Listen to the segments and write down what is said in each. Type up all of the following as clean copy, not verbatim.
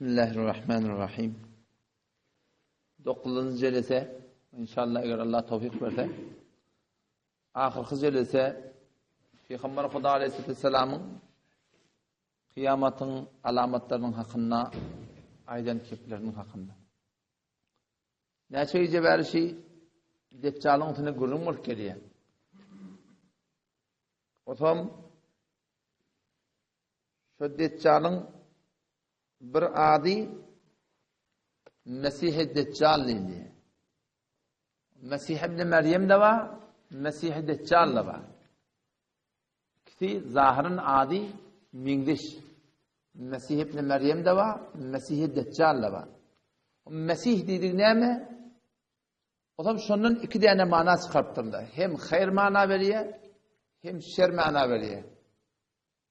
Bismillahirrahmanirrahim. Dokuzunjy jelese, inşallah eger Allah towfik berse, ahyrky jelese Peygamber Huda aleyhisselamyň kyýamatyň alamatlarynyň hakynda aýdan kepleriniň hakynda. Näçe gije bäri şi Deçjalyň üstünde gürrüň bolup gelýär. Otam Şo Deçjalyň bir ady Mesihi Deçjal diýilýär. Mesih ibn Meryem de bar, Mesihi Deçjal da bar. İkisi zahyryn ady meňzeş. Mesih ibn Meryem de bar, Mesihi Deçjal da bar. Mesih diýdik näme? Olam şondan iki däne mana çykarypdyrlar. Hem haýyr mana berýär, hem şer mana berýär.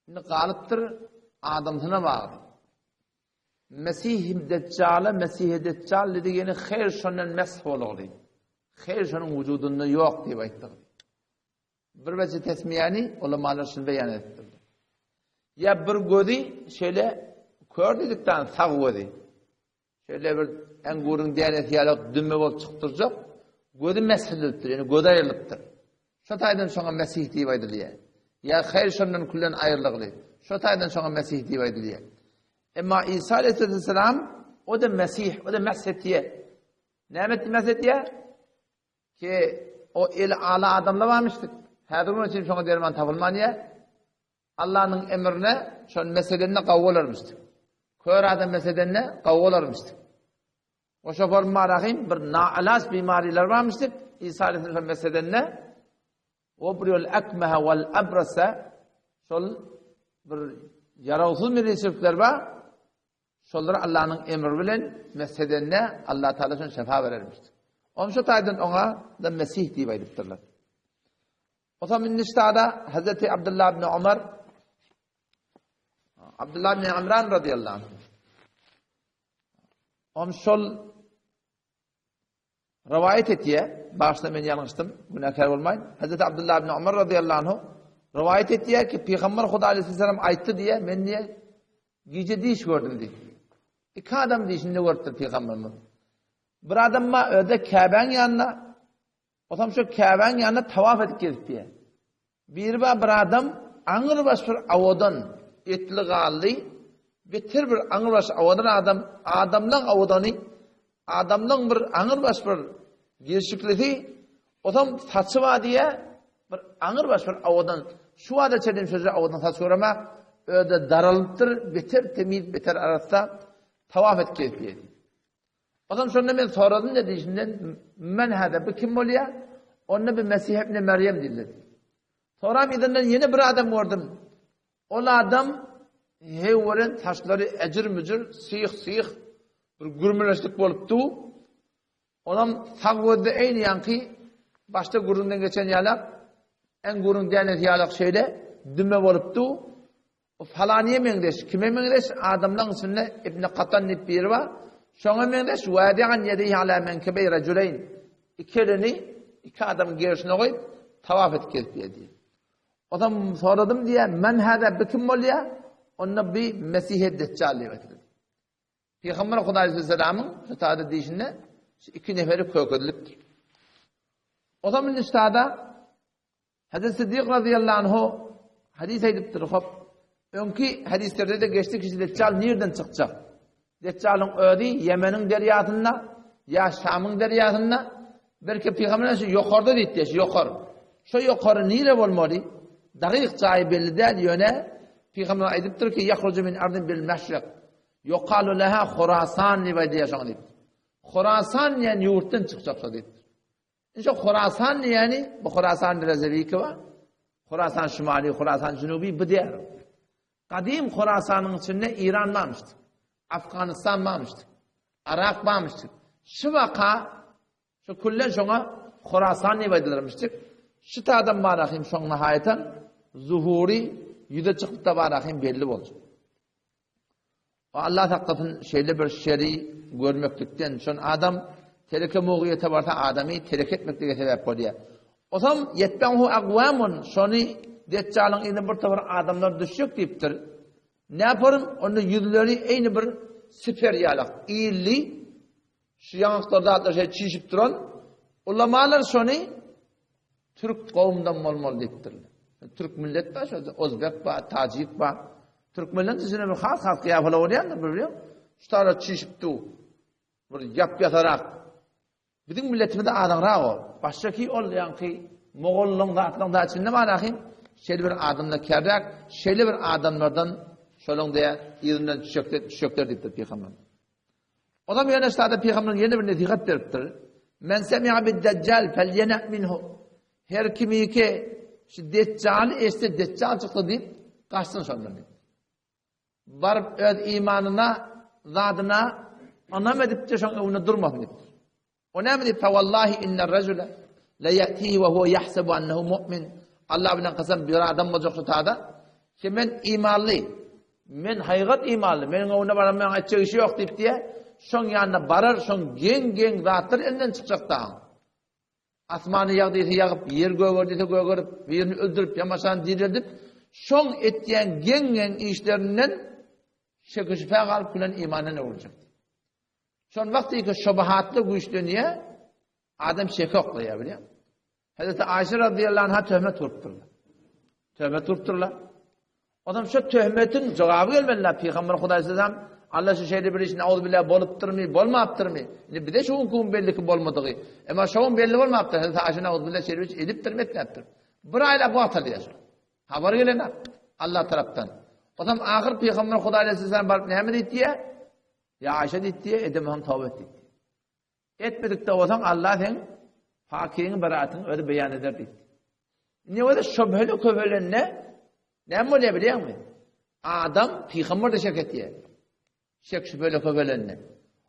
Indi galypdyr adamsyna bagly. Mesih Deccala Mesih Deccal dedi ýene haýr şondan mesh bolugdy. Haýr şonuň wujudynda ýok diýip aýtdy. Bir weje tesmiýäni ulamalar şuny beýan edipdir. Ýa bir gözi şeýle kör diýdikden sag gözi. Şeýle bir enguryň dänesi ýaly dümme bolup çykdyrjak, gözi mesh edilipdir, ýagny gözi aýrylypdyr. Şo taýdan şoňa Mesih diýip aýdylýar. Ýa haýr şondan küllen aýrylygly. Şo taýdan şoňa Mesih diýip aýdylýar. Emma Isa aleyhisselam o-da Mesih, o-da mesh etýär. Näme etdi mesh etýär? Ki o eli ala adamlar barmyşdyk. Häzir gün üçin şoňa derman tapylman ýa. Allanyň emrine şol meselende gawy bolarmyşdyk. Kör adam meselende gawy bolarmyşdyk. O şoför marahim bir naalaç bimariler barmyşdyk. İsa aleyhisselam meselende o bir ýol ekmehe wal abrasa şol bir ýarawsyz milletçilikler bar. Şolar Allanyň emri bilen mesedende Allah Taala şon şefa berermişdir. Onuň şu taýdan oňa da Mesih diýip aýdypdyrlar. Osam indi ştada Hazreti Abdullah ibn Umar Abdullah ibn Imran radıyallahu anh. Om şol Rowaýat etýär, bagyşla men ýalňyşdym, günäkär bolmaýyn. Hezreti Abdullah ibn Umar radıyallahu anhu rowaýat etýär ki, Pygamber Huda aleyhisselam aýtdy diýär, men diýär, gije diş gördüm diýip. Iki adam dişinde görüpdir Pygamberimiz. Bir adam ma öde Käbäň ýanynda, otam şu Käbäň ýanynda tawaf edip gelip diýär. Biri bar bir adam aňrybaş bir awadan etli ganly beter bir aňrybaş awadan adam adamlaň awadany adamlaň bir aňrybaş bir gelşiklisi osam saçy bar diýä bir aňrybaş bir awadan şu wada çenli şoja awadan saç göreme öde daralypdyr beter temiz beter arassa tawaf etip gelip diýdi. Onam şonda men soradym dedi, şinden men hada bu kim bolýa? Onda bir Mesih ibn Meryem diýdi. Soram yzyndan ýene bir adam gördüm. Ol adam hewweren saçlary ejir-müjür, syh-syh bir gürmeleşlik bolupdy. Onam sag gözde eýni ýaňky başda gürrüňden geçen ýalak, enguryň dänesi ýalak şeýle düme bolupdy. O falanyýa meňzeş, kime meňzeş? Adamlaryň içinde Ibn Katan diýip biri bar. Şoňa meňzeş, Wadi'an ýedeýhi ala menkebeý rejuleýn. Iki elini iki adamyň gerşine goýup, tawaf edip gezip ýördi. Onsoň soradym diýýär, Men hada bu kim bolýar? Onda bi Mesihe Deçjal diýip aýtdy. Pygamber Hudaý aleyhisselamyň şu taýda diýşinde şu iki neferi kökezilipdir. Onsoň indi şu taýda Hazreti Siddik razyýallahu anhu hadys aýdypdyr, hop, öňki hadislerde-de geçdi ki, Deçjal nirden çykjak? Deçjalyň özi Ýemeniň derýasynda ýa Şamyň derýasynda, belki pygamber şu ýokarda diýipdi, şu ýokar. Şu ýokary nire bolmaly? Dagyk jaýy belli däl, ýöne pygamber aýdypdyr ki, ýahruju min ardin bil meşrik. Ýokalu leha Horasan diýip aýdýar şoňa diýip. Horasan diýen ýurtdan çykjak şo diýipdir. Şu Horasan diýeni, bu Horasan Rezewiki bar. Horasan Şimali, Horasan Junubi bu diýer. Gadym Horasanyň içinde İran barmyşdy. Afganistan barmyşdy. Arak barmyşdy. Şu waka şu küllen şoňa Horasan diýip aýdylyrmyşdy. Şu tadan barahym şoň nihaýatan zuhury ýüze çykyp da barahym belli boldy. Allah saklasyn şeýle bir şeri görmeklikden şon adam tereke mugyýete barsa adamy terek etmeklige sebäp bolýar. Osam ýetbehu agwamun şony Deçjalyň yzyna bir topar adamlar düşjek diýipdir. Näporun onda ýüzleri eýni bir siper ýalak, illi, şu ýaňaklar zatlar şeýle çişip duran, ulamalar şony türk kowumdan bolmaly diýipdirler. Türk millet bar şo, ozbek bar, tajik bar. Türkmenlerin içinde bir has-has gyýafalar bolýandyr, bilýän. Şu tara çişip dur. Bir ýap-ýasarak. Biziň milletimizde azyňrak ol. Başdaky ol ýaňky mogollaň zatlaň da içinde bar ahim. Şeýle bir adamlar kerräk, şeýle bir adamlardan şolaň diýä yzyndan düşekler, düşekler diýipdir pygamber. Olam ýöne şada pygamber ýene bir nesihat beripdir. Men semi'a bid-dajjal felyena minhu. Her kimiki şu deccaly eşitse deccal çykdy diýip gaçsyn şondan diýip. Baryp öz imanyna, zadyna ynam edipdir, şoň öňünde durmasyn diýipdir. O näme diýip, Fewallahi inner rejule le ýetihi we huwe ýahsebu ennehu mu'min. Allah bilen kasam bir adam boljak şu tada ki men imanly, men haýgat imanly, meniň öňünde baran meň aýtjak işi ýok diýip diýe, şoň ýanyna barar, şoň geň-geň zatlar elinden çykjak dagyň. Asmany ýag diýse ýagyp, ýer göger diýse gögerip, birini öldürip, ýamaşany direldip, şoň etýän geň-geň işlerinden şeke-şübhä galyp gülen imandan öwrüljek. Şon wagty ki şubahatly güýçlenýär, adam şeke oklaýar bilýän. Hazreti Aýşe radiyallahu anha töhmet urupdyrlar. Töhmet urupdyrlar. Onam şu töhmetiň jogaby gelmeli Pygamber Hudaý sizem Allah şu şeýle bir iş nauzubilla bolupdyrmy, bolmapdyrmy? Indi bize şu gün belli ki bolmadygy. Emma şu gün belli bolmapdyr. Hazreti Aýşe nauzubilla şeýle bir iş edipdirmi, etmepdir. Bir aýlap wagt alýar. Habar gelen Allah tarapdan. Onam ahyr Pygamber Hudaý sizem baryp näme diýdi? Ýa Aýşe diýdi, edemem tawba et diýdi. Etmedik-de bolsaň, Allah seň pakyňy, beratyňy özi beýan eder diýdi. Indi bolsa şübheli köpelende näme bolýar bilýäňmi? Adam pygamber-de şek etýär. Şek şübheli köpelende.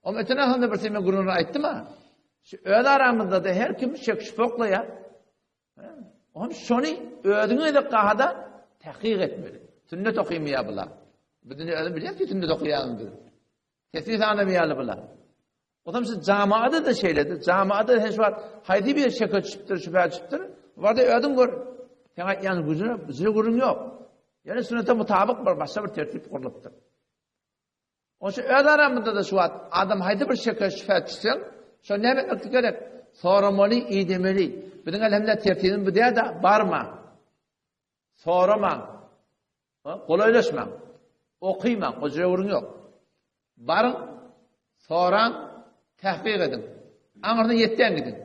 Oňa öten agşamda bir sene gürrüňini aýtdym-a. Şu öz aramyzda-da her kim şek şübhe oklaýar. Oňa şony özüňe gezek gahada tahkyk etmeli. Sünnet okaýmaýar bular. Biz indi özümiz bilýäris ki, sünnet okaýanymyzy. Tesbih sanamaýarlar bular. Otam şu jamaada-da şeýledir. Jamaada sen şu wagt haýsy bir şeke düşüpdir, şübhä düşüpdir. Barda özüň gör. Sen aýtýan güjüne, güjüne gürrüň ýok. Ýöne sünnete mutabyk bir başga bir tertip gurlupdyr. Onuň üçin öz aramyzda-da şu wagt adam haýsy bir şeke şübhä düşseň, şo näme etmek gerek? Soramaly, idemeli. Biziň elhamdülillah tertibimiz bu däl-de, barma. Soramaň. Golaýlaşmaň. Okymaň, o jöwrüň ýok. Baryň, soraň, tahkyk ediň. Aňyrdan ýetýän gidiň.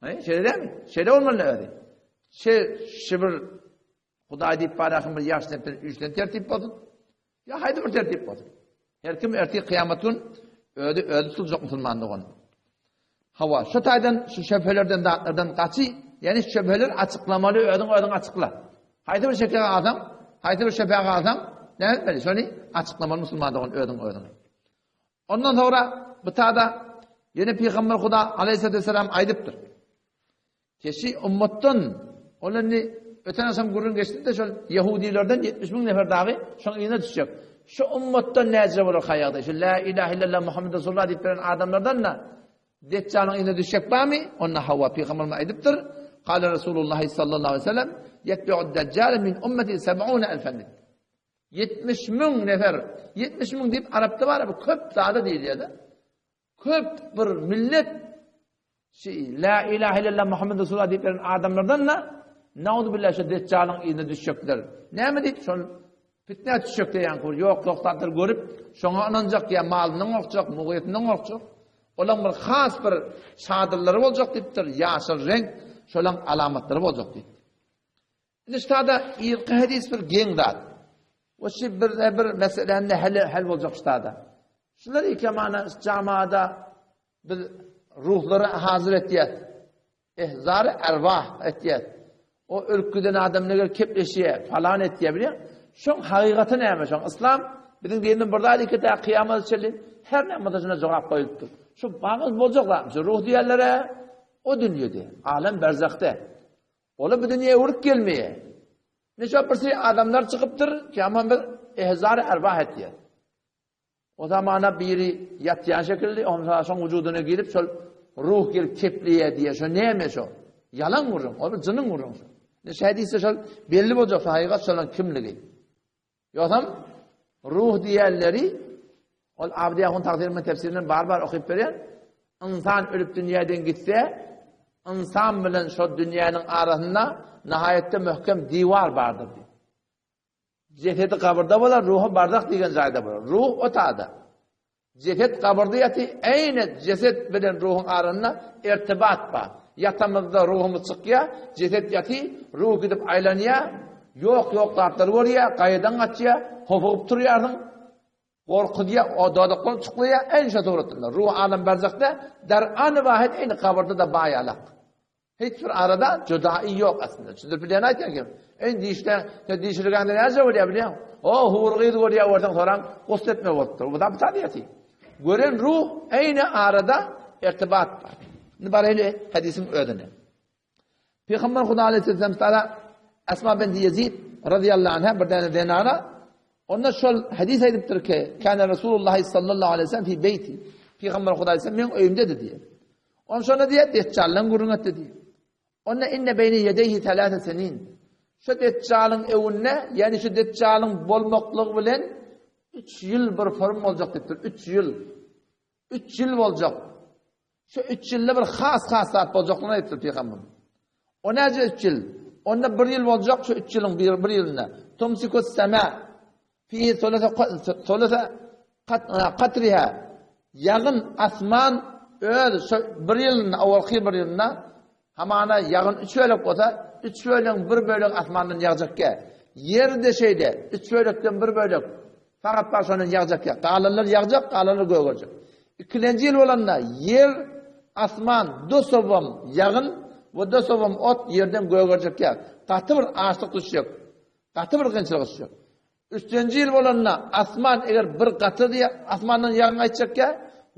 He, şeýle dälmi? Şeýle bolmaly özi. Şe, şu bir Hudaý diýip barahym bir ýaş nepden üýşlen tertip bolsun. Ýa haýsy bir tertip bolsun. Her kim ertir kyýamat gün özi özi tutuljak musulman dogan. Hawa, şu taýdan şu şübhelerden zatlardan gaçy, ýani şübheler açyklamaly özüň özüň açykla. Haýsy bir şeke galsaň, haýsy bir şübhä galsaň, näme etmeli? Şony açyklamaly musulman dogan özüň özüň. Ondan soňra bu tada ýene Pygamber Huda aleyhisselam aýdypdyr. Keşi ummatdan, ol indi öten agşam gürrüň geçdi-de şol ýehudilerden 70 müň nefer dagy şoň yzyna düşjek. Şu ummatdan näce bolar haýagdaý? Şu la ilahe illallah Muhammed Resulullah diýip beren adamlardan da Deccanyň yzyna düşjek barmy? Onda hawa pygamberimiz aýdypdyr. Kale Resulullah sallallahu aleyhi ve sellem yetbe'ud deccal min ummeti 70 alfen. 70 müň nefer, 70 müň diýip arapda bar, bu köp zada diýilýär-de. Köp bir millet şu la ilahe illallah Muhammed Resulullah diýip beren adamlardan da naudzubillah şu deccalyň yzyna düşjekler. Näme diýip şol fitnä düşjek diýen kur ýok ýok zatlar görüp şoňa ynanjak ýa malyndan gorkjak, mugyýetinden gorkjak. Olaň bir has bir çadyrlary boljak diýipdir, ýaşyl reňk şolaň alamatlary boljak diýipdir. Indi ştada irki hadis bir geň zat. O şi bir bir meseläni hal hal boljak ştada. Şular iki mana jamada biz ruhlary hazır etýär. Ehzar erwah etýär. O ölüp giden adam neger kepleşýär, falan etýär bilýär. Şoň hakykaty näme şoň? Islam biziň dinimiz bir zat iki ta kyýamat çenli her näme şuna jogap goýupdyr. Şu bagyz boljak zat. Şu ruh diýenlere o dünýede, alem berzahda. Olar bu dünýä öwrüp gelmeýär. Neçe bir şey adamlar çykypdyr, ki aman bir ehzar erbah etýär. O zamana biri ýatýan şekilli, ondan soň wujudyna girip şol ruh gelip kepleýär diýär. Şo näme şo? Ýalan gürrüň, o bir jynyň gürrüňi şo. Şu hadisde şol belli boljak hakykat şolaň kimligi. Ýogsam ruh diýenleri. Ol Abdy Ahun tagsyrynyň tefsirinden bar-bar okyp berýän. Ynsan ölüp dünýäden gitse, ynsan bilen şo dünýäniň arasynda nihaýatda möhkem diwar bardyr diýip. Jesedi gabyrda bolar, ruhy barzah diýen jaýda bolar. Ruh o tada. Jeset gabyrda ýaty, eýne jeset bilen ruhuň arasynda irtibat bar. Ýatamyzda ruhumyz çykýar, jeset ýaty, ruh gidip aýlanýar, ýok-ýok zatlary görýär, gaýadan gaçýar, hopugyp turýarsyň. Gorkuzýar, o dodaklaryny çuklaýar, eýni şo suratynda. Ruh alem barzahda, dar any wahid eýni gabyrda-da baýalak. Hiç bir arada judaýy ýok aslynda. Düşündirip bilýän aýtýan kim? Eý dişde, sen dişirgände näce bolýar bilýäň? O hur gyz görýär bolsaň soraň, gusl etme bolupdyr. Bu da bu tabiaty. Gören ruh eýni arada irtibat bar. Indi baraýly hadisiň özüne. Peygamber Huda aleyhisselam taala Esma bint Ýezid radıyallahu anha bir däne zenana onda şol hadis aýdypdyr ki, kana Resulullah sallallahu aleyhi ve sellem fi beyti. Peygamber Huda aleyhisselam meň öýümdedi diýip. Onda şonda diýýär, Deçjaldan gürrüň etdi diýýär. Onda inne beýne ýedeýhi selase senin. Şu Deçjalyň öwünde, ýagny şu Deçjalyň bolmaklygy bilen 3 ýyl bir forum boljak diýipdir. 3 ýyl. 3 ýyl boljak. Şu 3 ýylda bir has-has zat boljaklygyny aýdypdyr pygamber. O näce 3 ýyl? Onda 1 ýyl boljak şu 3 ýylyň bir, bir ýylynda. Tumsikus sema Fihi suluse katriha ýagyn asman öz şo bir ýylynda owalky bir ýylynda hamana ýagyn üç bölek bolsa üç bölegiň bir bölegi asmandan ýagjakka ýerde şeýle üç bölekden bir bölek fakat bar şondan ýagjakka galanlar ýagjak galanlar gögerjek ikilenji ýyl bolanda ýer asman dosowam ýagyn we dosowam ot ýerden gögerjekkä gaty bir açlyk düşjek Gaty bir kynçylyk düşjek. Üçünji ýyl bolanda asman eger bir gata diýe asmandan ýagyn gaýtjakka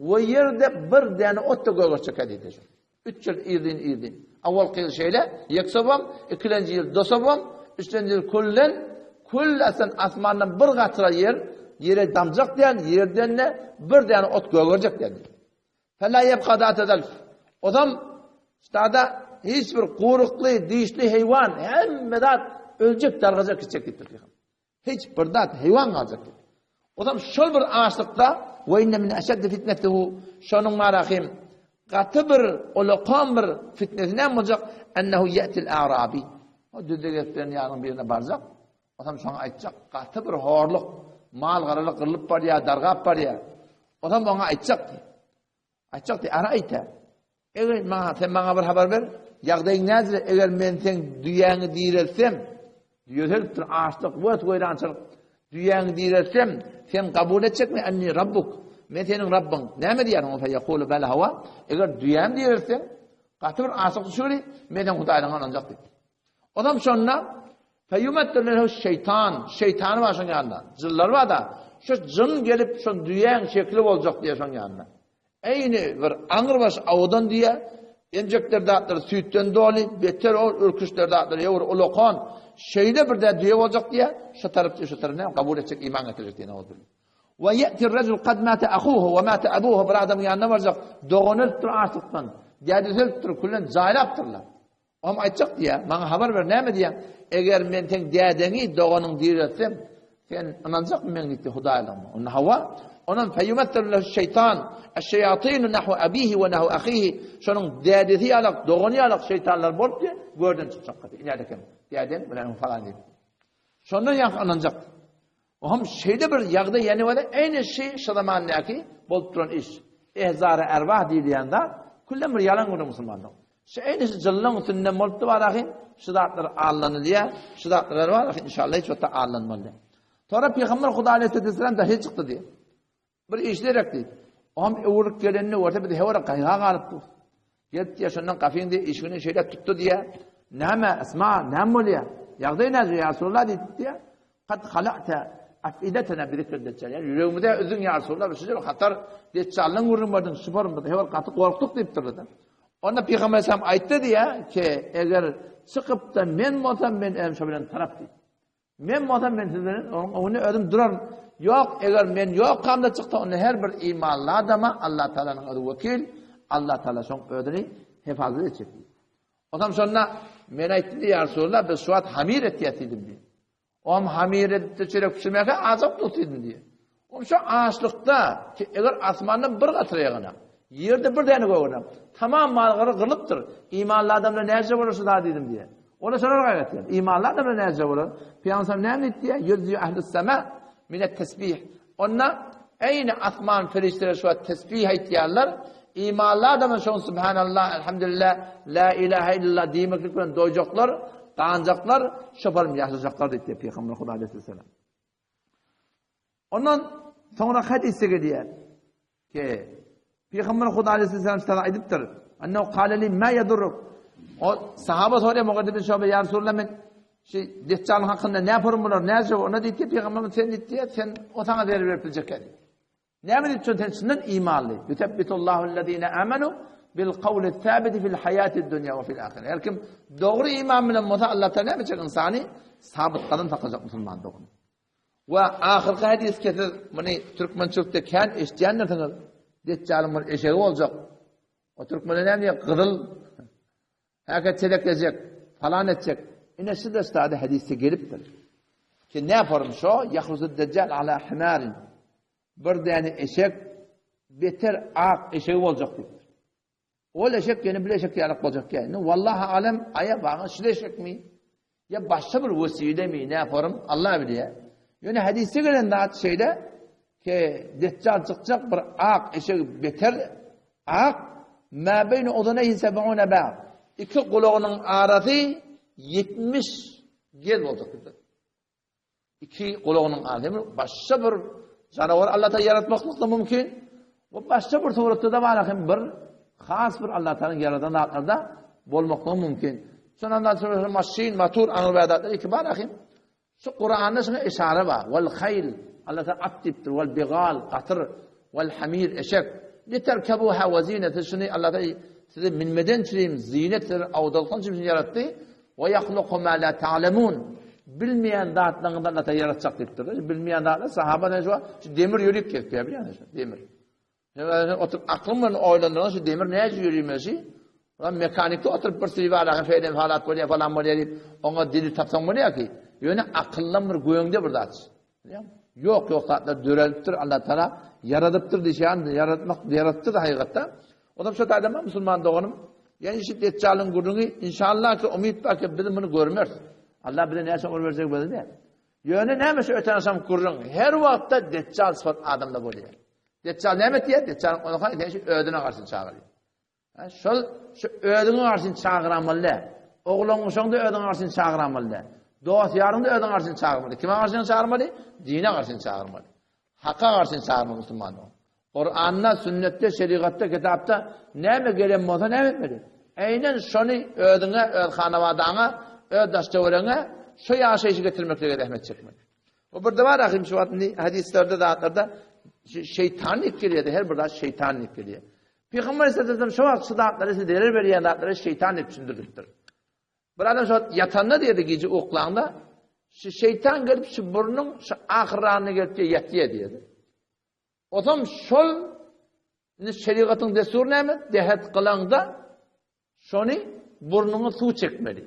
we ýerde bir däne ot-da gögertjekkä diýdi. Üç ýyl yzyn yzyn. Awalky ýyl şeýle, ýeksobam, ikilenji ýyl dosobam, üçlenji ýyl küllen, küllesin asmandan bir gatra ýer, ýere damjak diýen, ýerden-de bir däne ot gögerjek diýen. Fela ýebka zate zalf. Ozam stada hiç bir gurukly, dişli heýwan, hemme zat öljek, dargajak, gitjek diýipdir pygamber. Hiç bir zat heýwan galjak diýip. Ozam şol bir açlykda we inne min eşeddi fitnetuhu şonuň marahim gaty bir ulakan bir fitnesi näme boljak? Ennehu ye'til a'rabi. O düzde gezip ýanyň birine barjak. Ozam şoňa aýtjak, gaty bir horluk, mal-garalyk gyrlyp barýar, dargap barýar. Ozam oňa aýtjak diýip. Aýtjak diýip, ara aýta. Eger maňa, sen maňa bir habar ber, ýagdaýyň näzire, eger men seň düýäňi direlsem, düýe ölüpdir, açlyk, wet weýrançylyk, düýäňi direlsem, sen kabul etjekmi, enni rabbuk, men seniň Rabbyň. Näme diýýärsiň? Ol feýekulu bela hawa. Eger düýämi direlseň, gaty bir açlyk düşüri, men seň Hudaýlygyňa ynanjak diýip. Onam şonda Feýumettir lehu şeýtan, şeýtany bar şoň ýanynda. Jynlar bar-da, şu jyn gelip şol düýäň şekli boljak diýýär şoň ýanynda. Eýni bir aňrybaş awudan düýe, emjekler zatlar süýtden doly, beter ol ürküşler zatlar ýa bir ulakan, şeýle bir de düýe boljak diýýär, şu tarap şu tarap näme kabul etjek, iman getirjek diýen ol. Wa ýe'ti rejul kad mata ahuhu wa mata abuhu bir adamyň ýanyna barjak, dogany ölüpdir açlykdan, dädesi ölüpdir, küllen jaýlapdyrlar. Oňa aýtjak diýýär, maňa habar ber, näme diýýäň? Eger men seň dädeňi, doganyňy direltsem, sen ynanjakmy meň diýdi Hudaýlygyma? Onda hawa, onam feýumettel lehu şeýtan, eş-şeýatinu nahwu abihi we nahwu ahihi, şonuň dädesi ýalak, dogany ýalak şeýtanlar bolup diýe, görden çykjak diýdi. Inäde eken, dädeň bilen falan diýip. Şondan ýaňky ynanjak. Oňam şeýle bir ýagdaý ýene bolýar, eýni şi şu zamandaky bolup duran iş. Ehzary erbah diýilýän zat, küllen bir ýalan gürrüň musulmanlar. Şu eýni şu jyllaň üstünden bolupdy bar ahyn, şu zatlar allanylýar, şu zatlar bar ahyn, inşallah hiç wagtda allanmaly. Sonra Peygamber Huda aleyhisselam dahi çykdy diýip. Bir işlerek diýip. Oňam öwrülip gelenini görse biz hewara gaýga galyp dur. Gelip diýýär, şondan gafyň diýip, işigini şeýle tutdy diýýär. Näme, Esma, näme bolýar? Ýagdaý näme, ýa Resulallah diýip diýýär. Kad hala'ta afidetena bi zikri deccal. Ýani ýüregimize üzüň ýa Resulallah, bir şeýle hatar Deccaldan gürrüň berdiň, şubar biz hewar gaty gorkduk diýipdirler. Onda Pygamber Aleyhisselam aýtdy diýýär ki, eger çykyp-da men bolsam, men özüm şo bilen tarap diýip. Men bolsam men siz bilen onuň öňünde özüm duraryn. Ýok, eger men ýokkamda çyksa, onda her bir imanly adama Allah Taalanyň özi wekil, Allah Taala şoň özüni hefazat etjek diýdi. Onam şonda men aýtdym diýdi, ýa Resulallah, biz şu wagt hamir etýäs diýdim diýdi. Oam hamir edip-de çörek pişirmäge ajap dur diýdim diýdi. Onuň şu açlykda, ki eger asmandan bir gatra ýagana, ýerde bir däne gögene, tamam mal-gara gyrlypdyr. Imanly adamlar näce bolar şu zat diýdim diýýär. Olar şolar gaýrat diýýär. Imanly adamlar näce bolar? Pygamber näme diýdi diýýär? Ýüzü ahlus sama minet tesbih. Onda eýni asman perişdeleri şu wagt tesbih aýtýarlar. Imanly adamlar şoň subhanallah, elhamdülillah, la ilaha illallah diýmeklik bilen doýjaklar, ganjaklar, şoparym ýaşajaklar diýdi Pygamber Huda aleyhisselam. Ondan soňra hadysda gelýär ki, Pygamber Huda aleyhisselam sana aýdypdyr. Annahu qala li ma yadurruk. O sahaba soraýar Mugadd ibn Şuba ya Resulullah men şu Deccalyň hakynda näme forum bolar, näce ona diýdi Pygamber sen diýdi, sen o sana zerer berip biljek diýdi. Näme diýip sen çyndan imanly. Yusabbitullahu allazina amanu bil qawli sabiti fil hayati dunya we fil ahire. Her kim dogry iman bilen bolsa Allah Taala näme etjek insany sabit gadam saklajak musulman dogan. We ahyrky hadis kesiz muny türkmençilikde kän eşitýändirsiňiz. Deçjalyň bir eşegi boljak. O türkmenler näme diýýär? Gyzyl häke çeleklejek, falan etjek. Ine şu da stada hadisde gelipdir. Ki ne yaparım şo? Yahruzu deccal ala himarin. Bir däne eşek beter ak eşegi boljak diýipdir. Ol eşek ýene bir eşek ýalak boljak ýa. Indi wallahi alem aýa bagan şul eşekmi? Ýa başga bir wesilemi ne yaparım? Allah bilýär. Ýöne hadisde gelen zat şeýle ki Deccal çykjak bir ak eşek beter ak ma beýne uzuneýhi seb'une ba. Iki gulagynyň arasy 70 gez boljak diýipdir. Iki gulagynyň arasy başga bir janawar Allah Taala ýaratmaklyk da mümkin. Bu başga bir suratda da bar hem bir has bir Allah Taalanyň ýaradan zatlarda bolmaklygy mümkin. Şondan sonra maşyn, motor, aňry zatlar iki bar ahim. Şu Kur'anda şuna işare bar. Wal hayl Allah Taala at diýipdir. Wal bigal, gatyr, wal hamir, eşek. Literkebuha we zinete şunu Allah Taala size minmeden çirim zinet awdalkan üçin ýaratdy. Ve yahluku ma la ta'lemun. Bilmeýän zatlaryňyzy Allah Taala ýaratjak diýipdir. Bilmeýän zatlar sahaba şu şu demir ýörüp gezip bilýän şu demir. Ýa oturyp aklym bilen oýlandyran şu demir näce ýörümesi? Ulan mekanikde oturyp bir sürü balaga feýden halat bolýar falan bolýar diýip, oňa delil tapsaň bolýar ki, ýöne akyldan bir göňde bir zat. Ýok, ýok zatlar dörelipdir, Allah Taala ýaradypdyr diýşen, ýaratmak ýaratdy da hakykatda. Onam şu taýda musulman doganym, ýani şu Deccalyn gürrüňi inşallah ki umyt bar ki biz muny görmeris. Allah bize näçe ömür berjek belli däl. Ýöne näme şu öten agşam gürrüň her wagtda Deccal sypat adamda bolýar. Deccal näme etýär? Deccal onu şu özüne garşy çagyrýar. Şol şu özüňe garşy çagyramaly däl. Oglan uşaňda özüňe garşy çagyramaly däl. Dost ýaryňda özüňe garşy çagyrmaly. Kime garşy çagyrmaly? Dine garşy çagyrmaly. Haka garşy çagyrmaly musulman. Kur'anda, sünnetde, şerigatda, kitapda näme gelen bolsa näme etmeli? Eýnen şony özüňe, öz hanawadaňa, öz daş-töweregiňe şu ýaşaýşy getirmeklige zähmet çekmeli. O bir de bar ahim şu wagt indi hadislerde zatlarda şeytan diýip gelýär, her bir zat şeytan diýip gelýär. Pygamber sallallahu şu wagt şu zatlary size zerer berýän zatlary şeytan diýip düşündiripdir. Bir adam şu wagt ýatanda diýdi gije uklanda şu şeytan gelip şu burnuň şu ahyrragyna gelip diýe ýatýar diýdi. Osam şol indi şerigatyň destury näme? Dehet kylaňda Şony burnuňa suw çekmeli.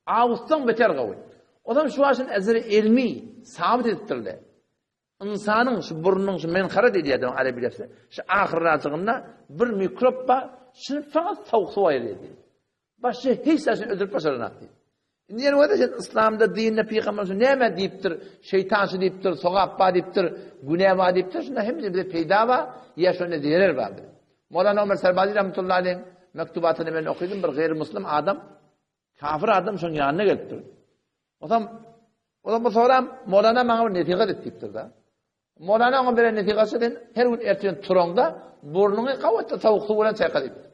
Awusdan beter gowy. Ozam şu başyn ezeri elmi sabyt edipdirler. Ynsanyň şu burnunyň şu menhara diýilýär arebilese, şu ahyrrajygynda bir mikrop bar, şuny fakat sowuk suw aýyrýar diýdi. Başga hiç zadyny öldürip başaranok diýdi. Indi ýene bolsa sen yslamda dinde pygamber şu näme diýipdir, şeýtan şu diýipdir, sogap bar diýipdir, günä bar diýipdir, şunda hemme bize peýda bar, ýa şonda zerer bar. Mowlana Ömer Serbazi rahmetullahi aleyh mektubatyny men okydym, bir gaýry muslim adam, kafir adam şoň ýanyna gelipdir. Osam, olam bu soram, Mowlana maňa bir nesihat et diýipdir da. Mowlana oňa beren nesihaty sen her gün ertir turaňda burnuňy gawatda sowuk suw bilen çaýka diýipdir.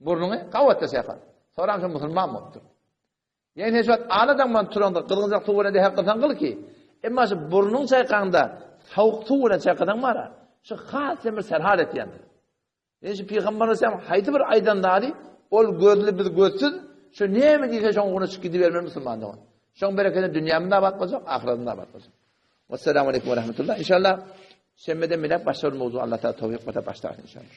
Burnuňy gawatda çaýka. Soram şo musulman bolupdyr. Ýa sen şu wagt aladaňman turaňda gyzgynjak suw bilen dähek kylsaň gyl ki, emma şu burnuň çaýkaňda sowuk suw bilen çaýkasaň bara, şu has hem bir serhal etýändir. Ýa şu pygamber aleyhisselam haýsy bir aýdan zady, ol gözli biz gözsüz, şu näme diýse şoň ugruna çykyp gidibermeli musulman dogan. Şoň berekedine dünýämiz abat boljak, ahyretimiz abat boljak. Wesselamu aleýkum we rahmetullah. Inşallah şenbeden biläk başga bir mowzu Allah Taala towfyk berse başlarys inşallah.